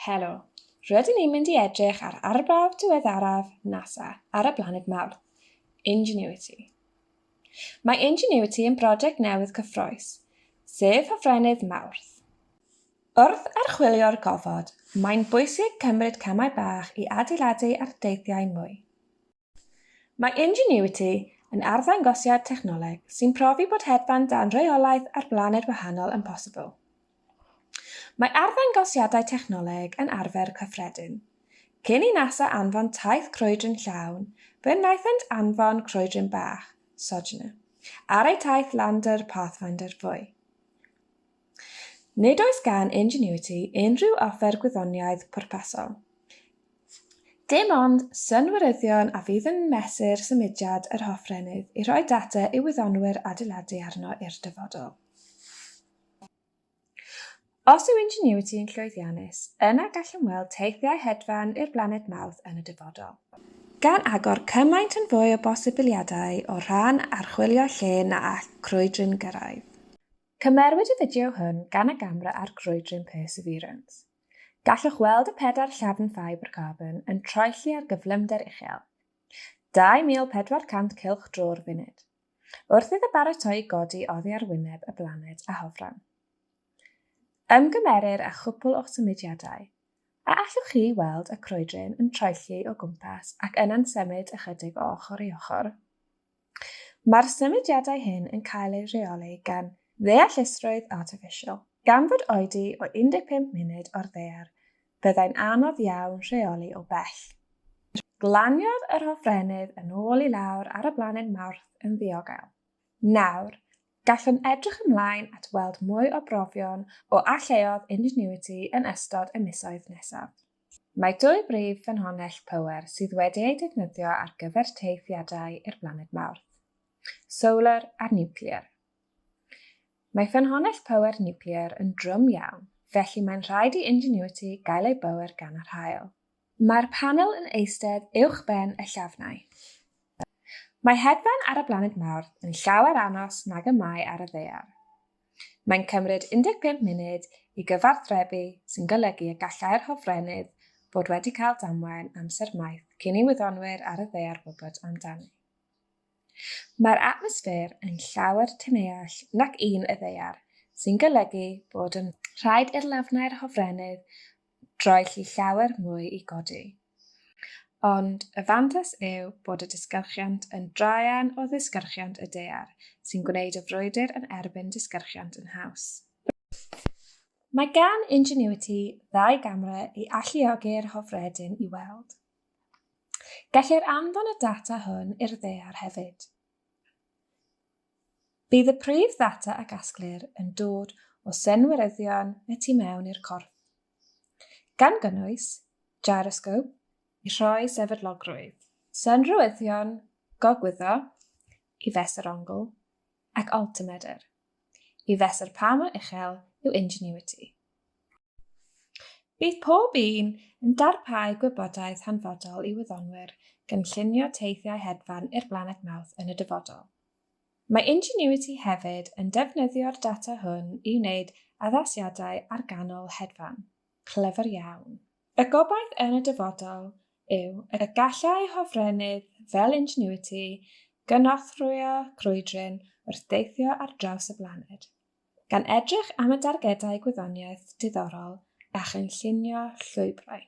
Helo! Rydyn ni'n mynd i edrych ar arbrawf diweddaraf NASA ar y blaned Mawrth, Ingenuity. Mae Ingenuity yn broject newydd cyffrous, sef hofrennydd Mawrth. Wrth archwilio'r gofod, mae'n bwysig cymryd camau bach i adeiladu ar deithiau mwy. Mae Ingenuity yn arddangosiad technoleg sy'n profi bod hedfan dan reolaeth ar blaned wahanol yn bosibl. Mae arddangosiadau technoleg yn arfer cyffredin. Cyn i NASA anfon taith crwydryn llawn, fe wnaethant anfon crwydryn bach, Sojourner, ar eu taith lander Pathfinder fwy. Nid oes gan Ingenuity unrhyw offer gwyddoniaeth pwrpasol. Dim ond synwyryddion a fydd yn mesur symudiad yr hofrennydd i rhoi data i wyddonwyr adeiladu arno i'r dyfodol. Os yw Ingenuity yn llwyddiannus, yna gallwn weld teithiau hedfan i'r blaned Mawrth yn y dyfodol. Gan agor cymaint yn fwy o bosibiliadau o rhan archwilio lle na all crwydryn gyrraedd. Cymerwyd y fideo hwn gan y gamera ar grwydryn Perseverance. Gallwch weld y pedair llafn ffibr carbon yn troelli ar gyflymder uchel, 2,400 cylch dro'r funud, wrth iddo baratoi i godi oddi ar wyneb y blaned a hofran. Ymgymerir â chwpl o symudiadau. A allwch chi weld y crwydryn yn troelli o gwmpas ac yna'n symud ychydig o ochr i ochr? Mae'r symudiadau hyn yn cael eu rheoli gan ddeallusrwydd artiffisial. Gan fod oedi o 15 munud o'r ddaear, byddai'n anodd iawn rheoli o bell. Glaniodd yr hofrennydd yn ôl i lawr ar y blaned Mawrth yn ddiogel. Nawr, gallwn edrych ymlaen at weld mwy o brofion o alluoedd Ingenuity yn ystod y misoedd nesaf. Mae dwy brif ffynhonnell pŵer sydd wedi eu defnyddio ar gyfer teithiadau i'r blaned Mawrth, solar a niwclear. Mae ffynhonnell pŵer niwclear yn drwm iawn, felly mae'n rhaid i Ingenuity gael ei bŵer gan yr haul. Mae'r panel yn eistedd uwchben y llafnau. Mae hedfan ar y blaned Mawrth yn llawer anos nag y mae ar y Ddaear. Mae'n cymryd 15 munud i gyfathrebu sy'n golygu y gallai'r hofrennydd fod wedi cael damwain amser maith cyn i wyddonwyr ar y ddaear wybod amdani. Mae'r atmosffer yn llawer teneuach nac un y ddaear, sy'n golygu bod yn rhaid i'r lafnau'r hofrennydd droelli llawer mwy i godi. Ond y fantais yw bod y disgyrchiant yn draean o ddisgyrchiant y daear, sy'n gwneud y frwydr yn erbyn disgyrchiant yn haws. Mae gan Ingenuity ddau gamera i alluogi'r hofredyn i weld. Gellir anfon y data hwn i'r ddaear hefyd. Bydd y prif ddata a gasglir yn dod o synwyryddion y tu mewn i'r corff, gan gynnwys gyrosgop i rhoi sefydlogrwydd, synrwyddion gogwyddo i fesur ongl, ac altimedr i fesur pa mor uchel yw Ingenuity. Bydd pob un yn darparu gwybodaeth hanfodol i wyddonwyr gynllunio teithiau hedfan i'r blaned Mawrth yn y dyfodol. Mae Ingenuity hefyd yn defnyddio'r data hwn i wneud addasiadau ar ganol hedfan. Clyfar iawn. Y gobaith yn y dyfodol yw y gallai hofrennydd fel Ingenuity gynorthwyo crwydryn wrth deithio ar draws y blaned. Gan edrych am y dargedau gwyddoniaeth diddorol a chynllunio llwybrau.